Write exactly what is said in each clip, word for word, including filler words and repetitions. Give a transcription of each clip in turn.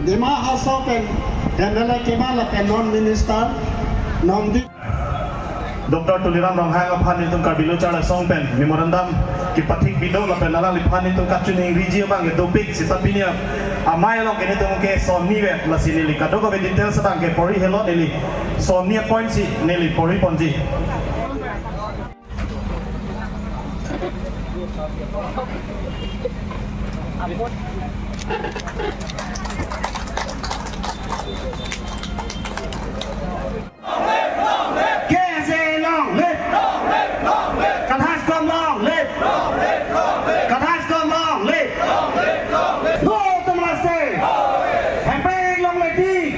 Dima Hasao pen M L A kema lapen non minister nongdi. Doctor Tuliram Ronghang aphan nelitum Karbi Lo Charli Asong pen memorandum kepathik bidok lapen alangliphan nelitum kachiningriji abang ke dopik seta pini amei along ke nelitum ke sonni vet, lasi neli kadokave details abang ke pori helo, neli sonni apoint si neli pori ponji. K S A long live! Kathar Asong long live! Kathar Asong long live! Lo tum lase! Hemphrek longle tik!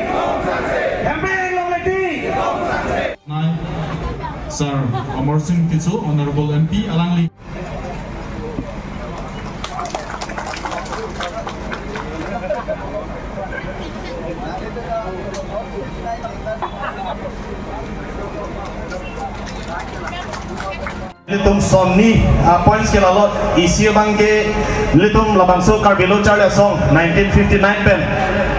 Hemphrek longle tik! Nai, Sir Amar Sing Tisso, Honorable M P, alangli. Nelitum sonni, ah, points ke lalo, isi abang ke nelitum labangso Karbi Lo Charli Asong nineteen fifty-nine pen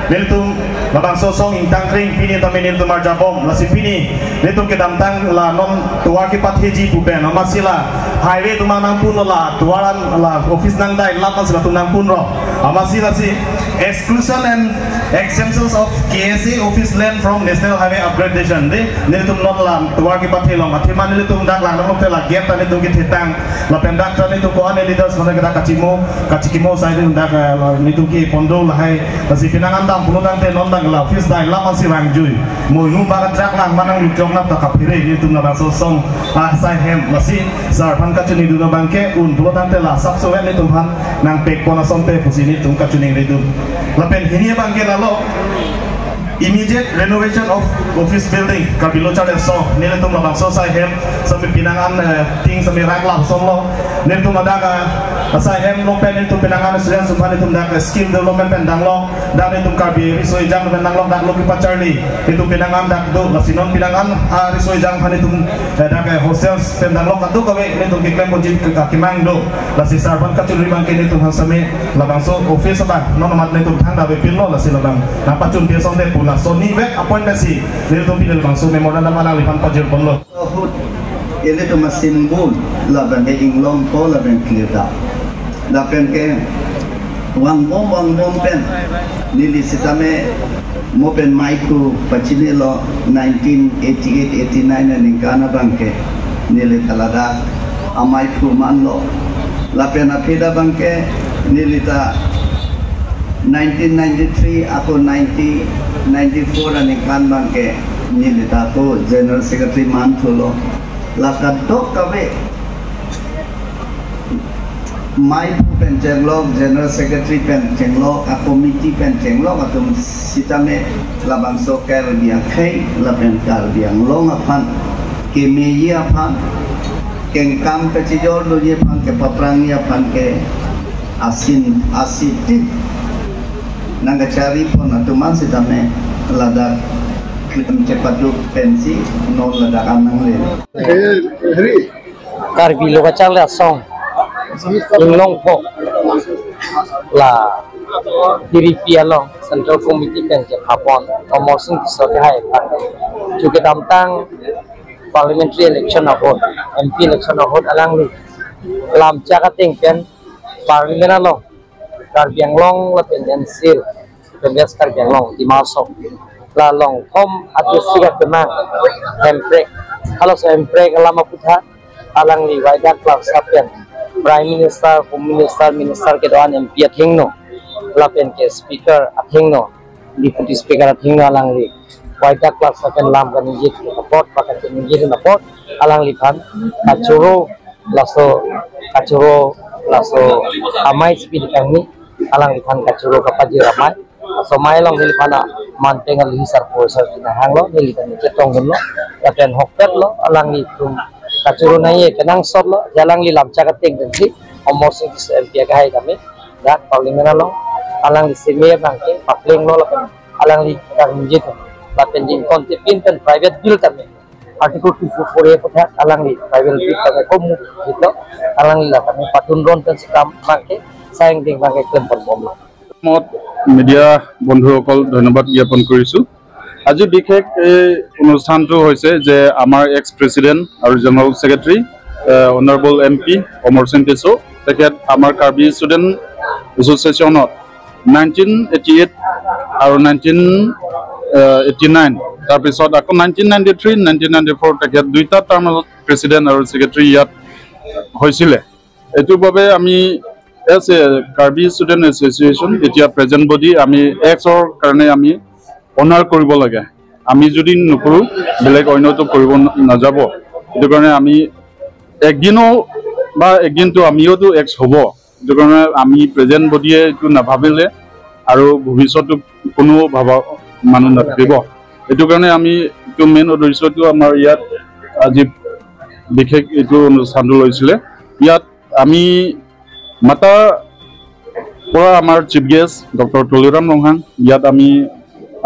nelitum labangso asong ingtangkring, pini tame nelitum arjabom, lasi pini nelitum kedamtang la non tovar kepatheji pu pen, amatsi la highway atum nangpunlo, la tovar an la office nangdai, la amatsi latum nangpunlo, amatsi lasi exclusion and exemptions of K S A office land from National Highway upgradation, de nelitum non la tovar kepathe along, athema nelitum dak lang nanglote la gate ta nelitum kethetang, lapen dak ta nelitum ko-an leaders mane ke dak kachimo, kachikimo asai nelitum dak, eh, la nelitum kepon do lahai, lasi penang an dam pulo tangte non dak la office dai, la amatsi vangjui. Mo nu ba dak lang manang lukjok nap ta kaphere nelitum labangso asong, ah, asai hem, lasi sir aphan kachiningridun abang ke un pulo tangte la sapso vet nelitum aphan nangpekpon asonte pusi nelitum kachiningridun. Lapen hini abang ke lalo, immediate renovation of office building, Karbi Lo Charli Asong, nelitum labangso asai hem, sami penang an, eh, thing sami rak la asonlo, nelitum adak, ah, asai hem lo pen nelitum penang an student atum aphan nelitum dak, eh, skill development pen danglo, dak nelitum Karbi Riso Ejang pen danglo, dak lo kepacharli, nelitum penang an dak do, lasi non penang an, ah, Riso Ejang aphan nelitum, eh, dak, eh, hostels pen danglo, kadokave nelitum keklem ponji ke, ke, kemang do. Lasi sir aphan kachunri abang ke nelitum aphan sami labangso office abang non amat nelitum thangta avepinlo, lasi labang nangpachunpi asonte pu la sonni vet apoint pensi nelitum pini labangso memorandum alangliphan pajirponlo. Ahut, ilitum asymbol, labang ke inglongpo, labang clear da. Lapen ke vangbom vangbom pen neli sitame mo pen maiphu pachinilo nineteen eighty-eight eighty-nine aningkan abang ke neli ta ladak amaiphu manlo. Lapen aphi ta abang ke neli ta nineteen ninety-three ako nineteen ninety-four aningkan abang ke neli ta ako General Secretary manthulo. La kadokave maiphu pen chenglok, General Secretary pen chenglok, a committee pen chenglok atum sitame labangso Karbi akhei lapen Karbi Anglong aphan kemeji aphan, kengkam kachijor doji aphan, kepaprangji aphan ke asin asitit nangkacharipon atum an sitame ladak klem chepaduk pensi non ladak an nangle. Karbi Lo Charli Asong inglongpo, la T D P along Central Committee pen chephapon Amarsing Tisso kehai aphan, chu kedamtang parliamentary election ahut, M P election ahut alangli lamchak ateng pen Parliament along Karbi Anglong lapen N C L, lapen West Karbi Anglong, Dima Hasao, la along thom a-district atum nang Hemprek, halaso Hemprek alam aputhak alangli Waidak Laksa pen Prime Minister, Home Minister, Minister kedo-an, M P athengno, lapen ke Speaker athengno, Deputy Speaker athengno alangli Waidak Laksa pen lam kaningje apot, ba kachiningje apot alangliphan kachoro, laso kachoro, laso amei si pini kangni alangliphan kachoro kapajir amei. Laso amei along neliphan a manteng alohi sarpo sar kinahanglo, neli kani chetongdunlo, lapen ahokpetlo, alanglitum kachoro nangji kenangsotlo, alangli lamchak ateng pensi Amarsing Tisso M P akehai tame dak Parliament along alangli seme abang ke paplenglo, lapen alangli kaningje atum, lapen jingkon tipin pen private bill tame, Article two four four A aputhak alangli private bill tame komu hito, alangli la tame padunron pensi kam abang ke, sayang ding abang ke klemponbomlo. Mot media বন্ধুসকল, ধন্যবাদ জ্ঞাপন কৰিছো। আজি বিশেষ এই অনুষ্ঠানটো হৈছে যে আমাৰ এক্স প্ৰেচিডেণ্ট আৰু general secretary, honourable M P Amar Singh Tisso, তেখেত আমাৰ কাৰ্বি ষ্টুডেণ্ট এছ'চিয়েশ্যনত নাইনটিন এইটি এইট আৰু নাইনটিন এইটি নাইন, তাৰপিছত আকৌ nineteen ninety three, nineteen ninety four তেখেত দুইটা টাৰ্মত প্ৰেচিডেণ্ট আৰু ছেক্ৰেটাৰী ইয়াত হৈছিলে। এইটোৰ বাবে আমি as a Karbi student association, এতিয়া প্ৰেজেণ্ট বডি, আমি এক্সৰ কাৰণে আমি অনাৰ কৰিব লাগে। আমি যদি নকৰোঁ, বেলেগ অন্যতো কৰিব ন- নাযাব। সেইটো কাৰণে আমি একদিনো বা একদিনতো আমিওতো এক্স হ'ব। সেইটো কাৰণে আমি প্ৰেজেণ্ট বডিয়ে এইটো নাভাবিলে আৰু ভৱিষ্যতটো কোনো ভাবা মানুহ নাথাকিব। সেইটো কাৰণে আমি এইটো মেইন উদ্দেশ্যটো আমাৰ ইয়াত আজি বিশেষ এইটো অনুষ্ঠানটো লৈছিলে। ইয়াত আমি মাতাৰ পৰা আমাৰ চিফ গেষ্ট ডক্টৰ তুলিৰাম ৰংহাং, ইয়াত আমি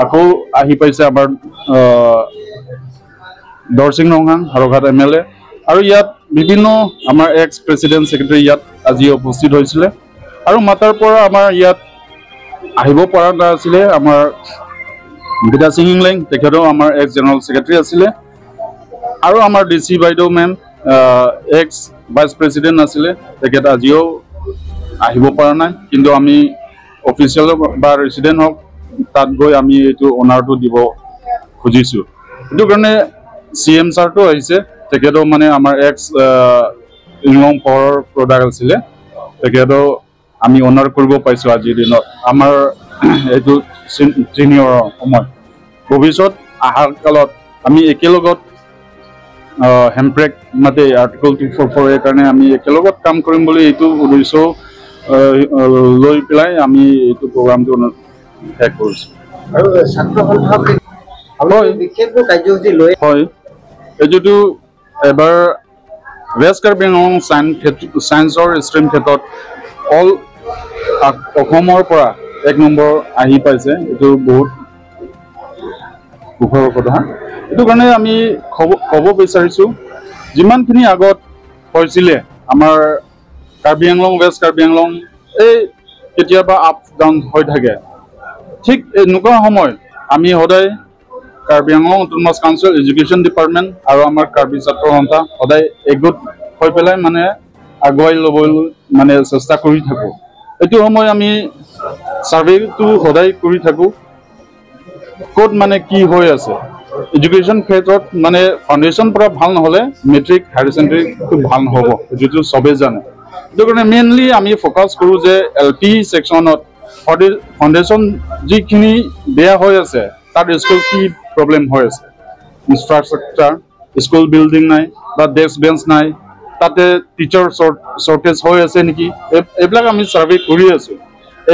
আকৌ আহি পাইছে আমাৰ, আহ, দৰসিং ৰংহাং, হৰঘাট এম এল এ, আৰু ইয়াত বিভিন্ন আমাৰ এক্স প্ৰেচিডেণ্ট ছেক্ৰেটাৰী ইয়াত আজি উপস্থিত হৈছিলে। আৰু মাতাৰ পৰা আমাৰ ইয়াত আহিব পৰা নাছিলে আমাৰ বিদ্যা সিং ইংলেং, তেখেতো আমাৰ এক্স জেনেৰেল ছেক্ৰেটাৰী আছিলে। আৰু আমাৰ ডি চি বাইদেউ মেম, আহ, এক্স ভাইচ প্ৰেচিডেণ্ট আছিলে, তেখেত আজিও আহিব পৰা নাই, কিন্তু আমি অফিচিয়েল বা ৰেচিডেণ্ট হওক, তাত গৈ আমি এইটো অনাৰটো দিব খুজিছো। সেইটো কাৰণে চি এম ছাৰটো আহিছে, তেখেতো মানে আমাৰ এক্স, আহ, ইংলং পহৰৰ প্ৰডাক্ট আছিলে, তেখেতো আমি অনাৰ কৰিব পাইছো আজিৰ দিনত। আমাৰ এইটো চিন- চিনিয়ৰ সময়, ভৱিষ্যত অহা কালত আমি একেলগত, আহ, হেম্প্ৰেক মাতে আৰ্টিকল টু ফ'ৰ ফ'ৰ এৰ কাৰণে আমি একেলগত কাম কৰিম বুলি এইটো উদ্দেশ্য, আহ, লৈ পেলাই আমি এইটো প্ৰগ্ৰামটো শেষ কৰিছো। আৰু ছাত্ৰ সন্থাসকলে হয়। বিশেষকৈ কাৰ্যসূচী লৈ হয়। এইটোতো এবাৰ ৱেষ্ট কাৰ্বি আংলং চাইন্স ক্ষেত্ৰ- চাইন্সৰ ষ্ট্ৰীম ক্ষেত্ৰত অল আ- অসমৰ পৰা এক নম্বৰ আহি পাইছে। এইটো বহুত সুখৰ কথা। এইটো কাৰণে আমি ক'ব ক'ব বিচাৰিছো, যিমানখিনি আগত হৈছিলে আমাৰ কাৰ্বি আংলং, ৱেষ্ট কাৰ্বি আংলং, এই কেতিয়াবা আপ ডাউন হৈ থাকে, ঠিক এনেকুৱা সময় আমি সদায় Karbi Anglong autonomous council, education department আৰু আমাৰ কাৰ্বি ছাত্ৰ সন্থা সদায় একগোট হৈ পেলাই মানে আগুৱাই ল'বলৈ মানে চেষ্টা কৰি থাকো। এইটো সময় আমি ছাৰ্ভেটো সদায় কৰি থাকো, ক'ত মানে কি হৈ আছে। এডুকেশ্যন ক্ষেত্ৰত মানে ফাউণ্ডেশ্যন পৰা ভাল নহ'লে মেট্ৰিক হায়াৰ ছেকেণ্ডেৰীটো ভাল নহ'ব, যিটো চবেই জানে। সেইটো কাৰণে মেইনলি আমি ফ'কাছ কৰোঁ যে এল পি ছেকশ্যনত ফাউণ্ডে- ফাউণ্ডেশ্যন যিখিনি বেয়া হৈ আছে, তাত স্কুল কি প্ৰব্লেম হৈ আছে, ইনফ্ৰাষ্ট্ৰাকচাৰ, স্কুল বিল্ডিং নাই বা ডেস্ক বেঞ্চ নাই, তাতে টিচাৰ চৰ্ট- চৰ্টেজ হৈ আছে নেকি, এই- এইবিলাক আমি ছাৰ্ভে কৰি আছো।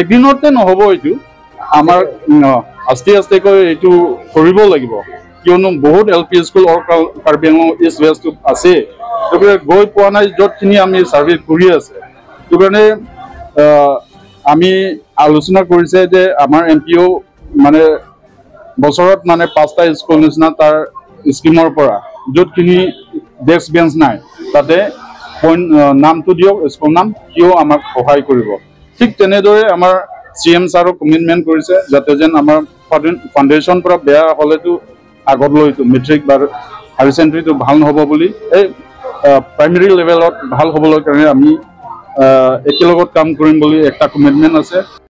একদিনতে নহ'ব এইটো, আমাৰ, উম, আস্তে আস্তেকৈ এইটো কৰিব লাগিব, কিয়নো বহুত এল পি স্কুল অল কাৰ- কাৰ্বি আংলং ইষ্ট ৱেষ্ট আছে, গতিকে গৈ পোৱা নাই য'তখিনি আমি ছাৰ্ভে কৰি আছে। সেইটো কাৰণে, আহ, আমি আলোচনা কৰিছে যে আমাৰ এম পি অ' মানে বছৰত মানে পাঁচটা স্কুল নিচিনা তাৰ স্কিমৰ পৰা য'তখিনি ডেস্ক বেঞ্চ নাই, তাতে পইণ্ট, আহ, নামটো দিয়ক, স্কুল নাম, সিও আমাক সহায় কৰিব। ঠিক তেনেদৰে আমাৰ চি এম ছাৰো কমিটমেণ্ট কৰিছে যাতে যেন আমাৰ ফাউণ্ডে- ফাউণ্ডেশ্যন পৰা বেয়া হ'লেতো আগত লৈতো মেট্ৰিক বা হায়াৰ ছেকেণ্ডেৰীটো ভাল নহ'ব বুলি, এই, আহ, প্ৰাইমেৰী লেভেলত ভাল হ'বলৈ কাৰণে আমি, আহ, একেলগত কাম কৰিম বুলি এটা কমিটমেণ্ট আছে।